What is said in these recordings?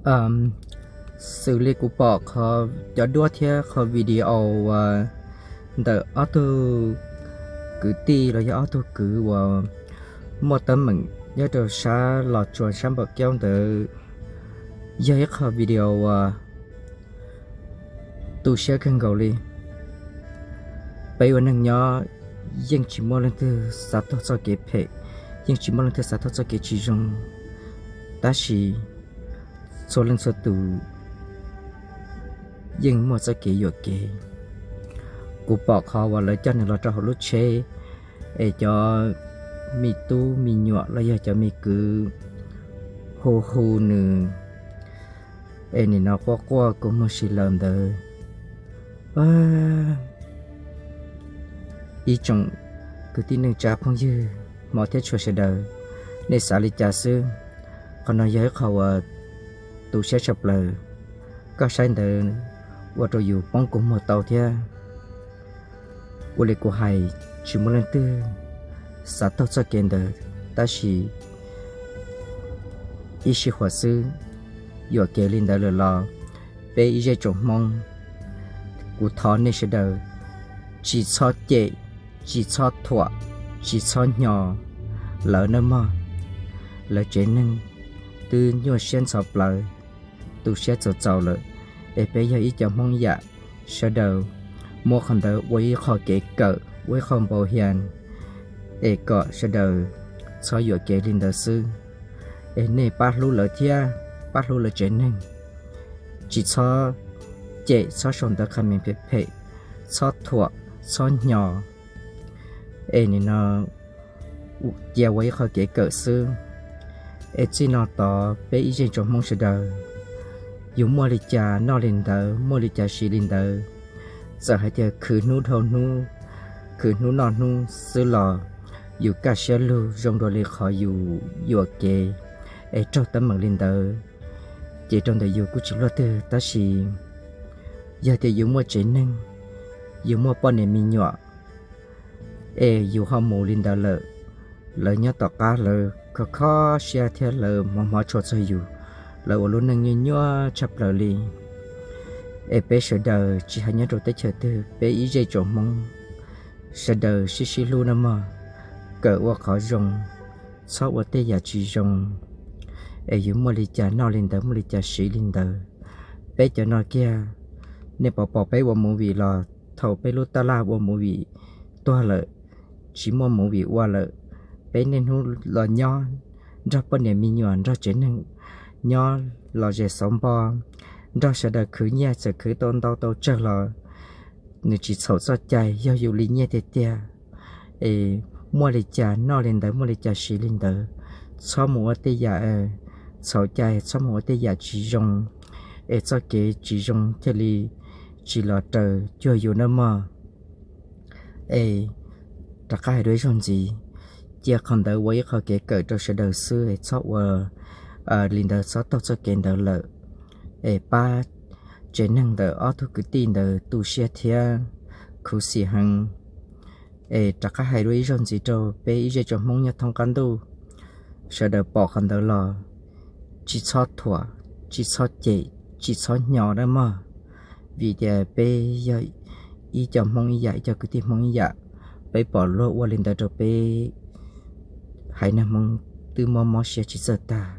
Xws li kuv pom qhov cov duab thiab qhov video uas ntawm ob tug kwv tij los yog ob tug kwv uas muaj teeb meem nyob rau sab Los Tsuas sab npam kaub ntawd, yog ib qho video uas tu siab kawg nkaus li. Peb ua neeg nyob yeej tsis muaj leej twg xav taug txoj kev phem, yeej tsis muaj leej twg xav taug txoj kev tsis zoo, tab sis txhua leej txhua tus yeej muaj txoj kev yuam kev. Kuv pom qhov uas lawv coj nws los rau hauv lub tsheb, es cov me tub me nyuam los yog cov me kwv hu hu nws, es nim no quaj quaj kua muag si lawm ntawd. Ib tsoom kwv tij neej tsa phooj ywg, hmov thiab tshua sawv daws, nej xav li cas xwb? Qhov no yog ib qho uas tu siab tshaj plaws. Koj saib ntawd ua rau yus poob kua muag tau thiab. Ua li kuv hais, tsis muaj leej twg xav taug txoj kev ntawd, tab sis ib sij huam xwb yuam kev li ntawd lawm los peb ib zej tsoom Hmoob, kuv thov nej sawv daws tsis txhob cem, tsis txhob thuam, tsis txhob hnyo lawv nawb mog. Lawv tsev neeg twb nyuaj siab ntxhov plawv, tu siab txaus txaus lawm, es peb yog ib cov Hmoob yam, sawv daws muab qhov ntawd ua ib qho kev kawm, ua ib qho npau hias, es kom sawv daws txhob yuam kev li ntawd xwb. Es nej pab hlub lawv thiab pab hlub lawv tsev neeg, tsis txhob cem, txhob sau ntawv comment phem phem, txhob thuam, txhob hnyo, es nim no cia ua ib qho kev kawm xwb. Es txij no tod peb ib zej tsoom Hmoob sawv daws, yus muaj li cas noj li ntawd, muaj li cas siv li ntawd. Txawm hais tias khwv hnub dhau hnub, khwv hnub noj hnub xwb los yus kaj siab lug zoo dua li qhov yus yuam kev, es raug teeb meem li ntawd, ces rau ntawm yus kuj tsis luaj twg. Tab sis yog tias yus muaj tsev neeg, yus muaj poj niam me nyuam, es yus ho mus li ntawd lawm, lawv nyob tom qab lawv kho kho siab thiab lawv hmov hmov tshua txog yus, lawv ua lub neej nyuaj nyuaj tshaj plaws li. Es peb sawv daws tsis hais nyob rau teb chaws twg, peb ib zej tsoom Hmoob, sawv daws sib sib hlub nawb mog, kawm ua qhov zoo, txhob ua tej yam tsis zoo. Es yus muaj li cas noj li ntawd, muaj li cas siv li ntawd. Peb cov no kiag, nej puas pom peb ua movie los thaum peb lub tab laj ua movie tuag lawm, tsis muaj movie ua lawm, peb niaj hnub los nyob nrog poj niam me nyuam, nrog tsev neeg nyob los zes xauv npo, nrog sawv daws khwv nyiaj, txawm khwv tau ntau tau tsawg los nws tsis txhaum txoj cai, yog yus li nyiaj tiag tiag. Es muaj li cas noj li ntawd, muaj li cas siv li ntawd, txhob mus ua tej yam txhaum cai, txhob mus ua tej yam tsis zoo, es txoj kev tsis zoo thiaj li tsis los raws cuag yus nawb mog. Es rov qab hais dua ib zaug ntxiv, cia qhov ntawd ua ib qho kev kawm rau sawv daws xwb, es txhob ua li ntawd, txhob taug txoj kev ntawd lawm. Es pab tsev neeg ntawm ob tug kwv tij ntawd tu siab thiab khuv xim heev. Es rov qab hais dua ib zaug ntxiv rau peb ib zej tsoom Hmoob nyob thoob qab ntuj, sawv daws pom qhov ntawd los tsis txhob thuam, tsis txhob cem, tsis txhob hnyo nawb mog. Vim tias peb yog ib co Hmoob ib yam, ib co kwv tij Hmoob ib yam, peb pom luag ua li ntawd rau peb haiv neeg Hmoob twb mob mob siab tsis txawj tag,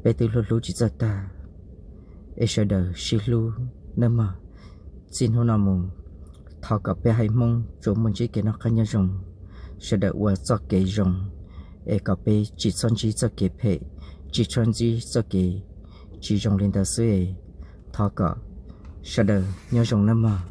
peb twb hlub hlub tsis txawj tag. Es sawv daws sib hlub nawb mog. Txij hnub no mus, thov kom peb haiv Hmoob tsuas muaj ntsib kev noj qab nyob zoo, sawv daws ua txoj kev zoo, es kom peb tsis txhob ntsib txoj kev phem, tsis txhob ntsib txoj kev tsis zoo li ntawd xwb es. Thov kom sawv daws nyob zoo nawb mog.